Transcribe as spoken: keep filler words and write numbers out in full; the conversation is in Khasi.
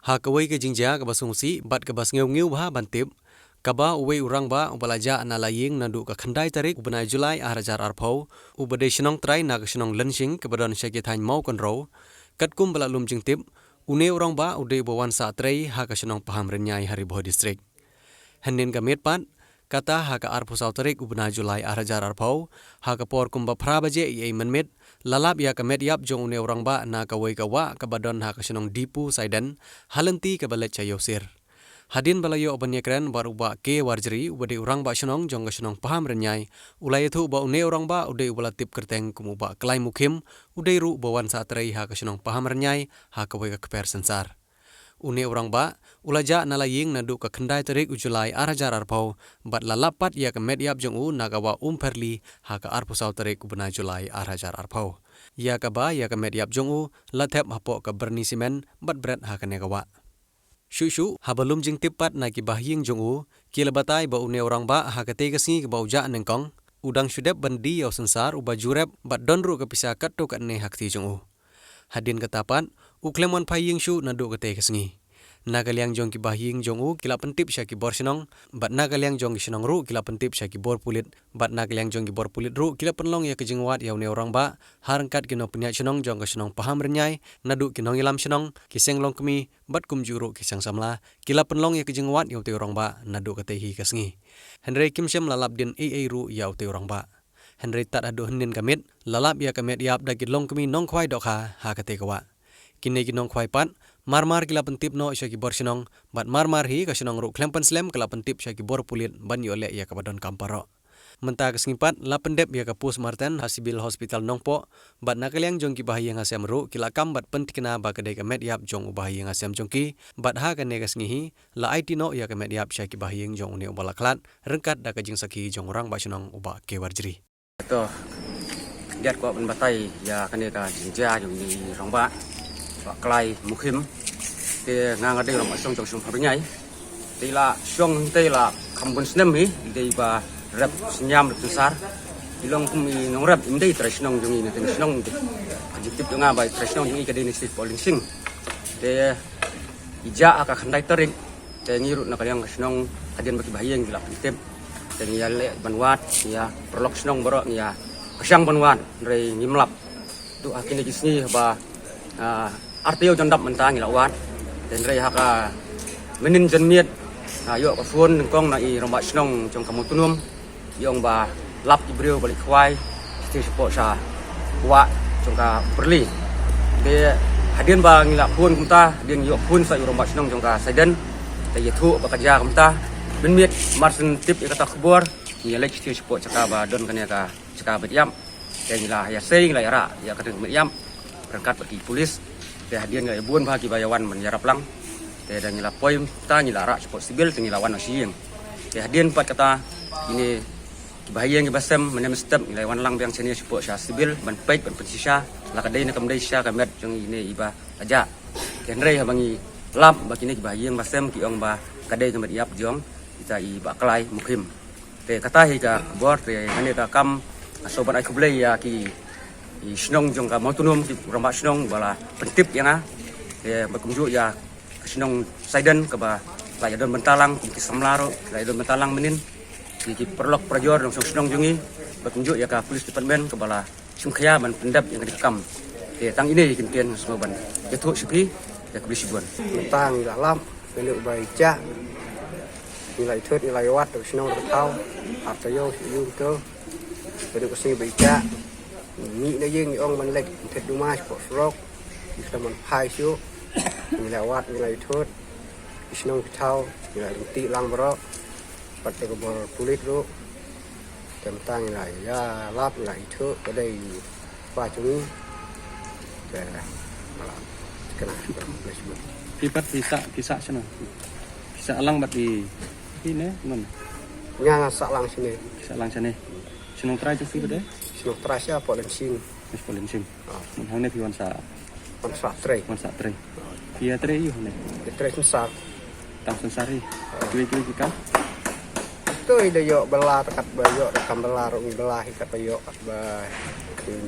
Ha kawei ka jingjia kaba sngewsih bad kaba sngew ngiew bha ban tip, kaba uwei u rangbah uba la jah na la ïing naduh ka khyndai tarik u bnai July ar hajar arphew, uba dei shnong trai na ka shnong Lynshing kaba don sha ki thaiñ Mawkynrew, katkum ba la lum jingtip, une u rangbah u dei uba wan sah trei ha ka shnong Pahamrynïai ha Ri Bhoi District. Hynnin ka miet pat, kata ha ka arphew saw tarik u bnai July ar hajar arphew, ha ka por kumba phra baje eiei mynmiet, la lap ïa ka met ïap jong une u rangbah na kawei ka wah kaba don ha ka shnong Dipu Saiden, ha lynti kaba leit sha Ïewsir. Hadien ba la ïoh ban ïakren bad u Bah K Warjri, uba dei u rangbah shnong jong ka shnong Pahamrynïai, u la ïathuh ba une u rangbah u dei uba la tip kyrteng kum u Bah Klai Mukhim, u dei ruh uba wan sah trei ha ka shnong Pahamrynïai ha kawei ka kper synsar. Une u rangbah u la jah na la ïing naduh ka khyndai tarik u July ar hajar arphew, bad la lap pat ïa ka met ïap jong u na ka wah Umpherli ha ka arphew saw tarik u bnai July ar hajar arphew. Ïa kaba ïa ka met ïap jong u la thep hapoh ka byrni simen bad bret ha kane ka wah. Shuh shuh, haba lum jingtip pat na ki bahaïing jong u, ki la batai ba une u rangbah ha katei ka sngi kaba u jah nyngkong, u dang shu dep ban die ïa u synsar uba ju rep bad don ruh ka pisa katto katne ha kti jong u. Hadien kata pat, u khlem wan phai ïing shuh naduh katei ka sngi. Na ka liang jong ki bahaïing jong u ki la pyntip sha ki bor shnong, bad na ka liang jong ki shnong ruh ki la pyntip sha ki bor pulit, bad na ka liang jong ki bor pulit ruh ki la pynlong ïa ka jingwad ïa une u rangbah, ha ryngkat ki nongpynïaid shnong jong ka shnong Pahamrynïai, naduh ki nongïalam shnong, ki seng longkmie, bad kumjuh ruh ki seng samla, ki la pynlong ïa ka jingwad ïa utei u rangbah naduh katei hi ka sngi. Hynrei kim shym la lap dien eiei ruh ïa utei u rangbah. Hynrei tad haduh hynnin ka miet, la lap ïa ka met ïap da ki longkmie nongkhwai dohkha ha katei ka wah. Kine ki nongkhwai pat, mar mar ki la pyntip noh sha ki bor shnong, bad mar mar hi ka shnong ruh khlem pynslem ka la pyntip sha ki bor pulit ban ïoh leh ïa kaba donkam baroh. Mynta ka sngi pat, la pyndep ïa ka postmortem ha Civil Hospital Nongpoh, bad na ka liang jong ki bahaïing hasem ruh ki la kam bad pynthikna ba ka dei ka met ïap jong u bahaïing hasem jong ki, bad ha kane ka sngi hi, la aiti noh ïa ka met ïap sha ki bahaïing jong une uba la khlad, ryngkat da ka jingsakhi jong u rangbah shnong u Bah K Warjri. To, dei kwah ban batai ïa kane ka jingjia jong une u rangbah, Bah Klai Mukhim. Te nga nga dei u rangbah shnong jong shnong Pahamrynïai. Te la shong te la kham bun snem hi, dei ba rep synñiam rep synsar. I long kum i nongrep, im dei trai shnong jong i na teng shnong te. Ka jingtip jong nga ba i trai shnong jong i ka dei na shnong Lynshing. Te i jah ha ka khyndai tarik, te ngi ruh na ka liang ka shnong, hadien ba ki bahaïing ki la pyntip, te ngi ïaleh ban wad, ngi ïa paralok shnong baroh ngi ïa kyrshan ban wad, hynrei ngim lap. Duh ha kine ki sngi ba, ah, ar taïew jan dap mynta ngi la wad. Te hynrei ha ka mynnin janmiet, ah, ïoh ka phone nyngkong na i rangbah shnong jong ka Mawtunum, i ong ba lap ki briew ba leit khwai, shatei shapoh sha wah jong ka Umpherli. Te hadien ba ngi la phone kumta, hadien ngi ïoh phone sha i rangbah shnong jong ka Saiden, te ïathuh ba ka jia kumta. Mynmiet mar shen tip ïa kata ka khubor, ngi ïa leit shatei shapoh jaka ba don kane ka jaka met ïap. Te ngi la ïa sei, ngi la ïa rah ïa kane ka met ïap ryngkat bad ki pulit. Te hadien ngi la ïa bun bha kiba ïa wan ban ïarap lang. Te da ngi la poi kumta ngi la rah shapoh civil, te ngi la wan sha ïing. Te hadien pat kata, ine ki bahaïing ki basem, mynne mynstep ngi la wan lang biang shane shapoh sha civil ban peit ban pynshisha la ka dei ne kam dei shisha ka met jong ine iba la jah. Te hynrei haba ngi lap ba kine ki bahaïing basem ki ong ba ka dei ka met ïap jong ita i Bah Klai Mukhim. Te kata hi ka khubor, te hane ka kam, nga sngewbha ban ai khublei ïa ki, i shnong jong ka Mawtunum, ki rangbah shnong ba la pyntip ïa nga. Te bad kumjuh ïa ka shnong Saiden kaba la ïa don bynta lang, kum ki samla ruh la ïa don bynta lang mynnin. Ki, ki paralok parajor nongshong shnong jong ngi, bad kumjuh ïa ka police department kaba la shim khia ban pyndep ïa kane ka kam. Te tang ine i kyntien nga sngewbha ban ïathuh sha phi, ïa khublei shibun. Mynta ngi la lap, kane uba i jah. Ngi la ïathut, ngi la ïawad, da ka shnong da ka thaw. Ar taïew shu ïung to. Kane ka sngi ba i jah. Ngi na ïing ngi ong ban leit, ngi thied duma shapoh surok. Ngi khlem ban phai shuh. Ngi la ïawad, ngi la ïathut. Ki shnong ki thaw, ngi la lynti lang baroh. Pat da ka bor pulit ruh. Te mynta ngi la ïalap, ngi la ïathuh, ka dei i pa jong ngi. Te, la, kane, khublei shibun. Phi pat phi sah, phi sah shano? Phi sah lang bad i, phi ne, non? Nga nga sah lang shane. Phi sah lang shane. Shnong trai jong phi pat de? Shnong trai sha Pok Lynshing. Miss Pok Lynshing. Ah. Hangne phi wan sah? Wan sah trei. Wan sah trei. Phi ïa trei aiu hangne? Ïa trei synsar. Tang synsar hi. Ah. Kiwei kiwei ki kam? To i da ïoh bylla, te katba ïoh da kam bylla ruh ngi bylla hi, katba ïoh katba ngi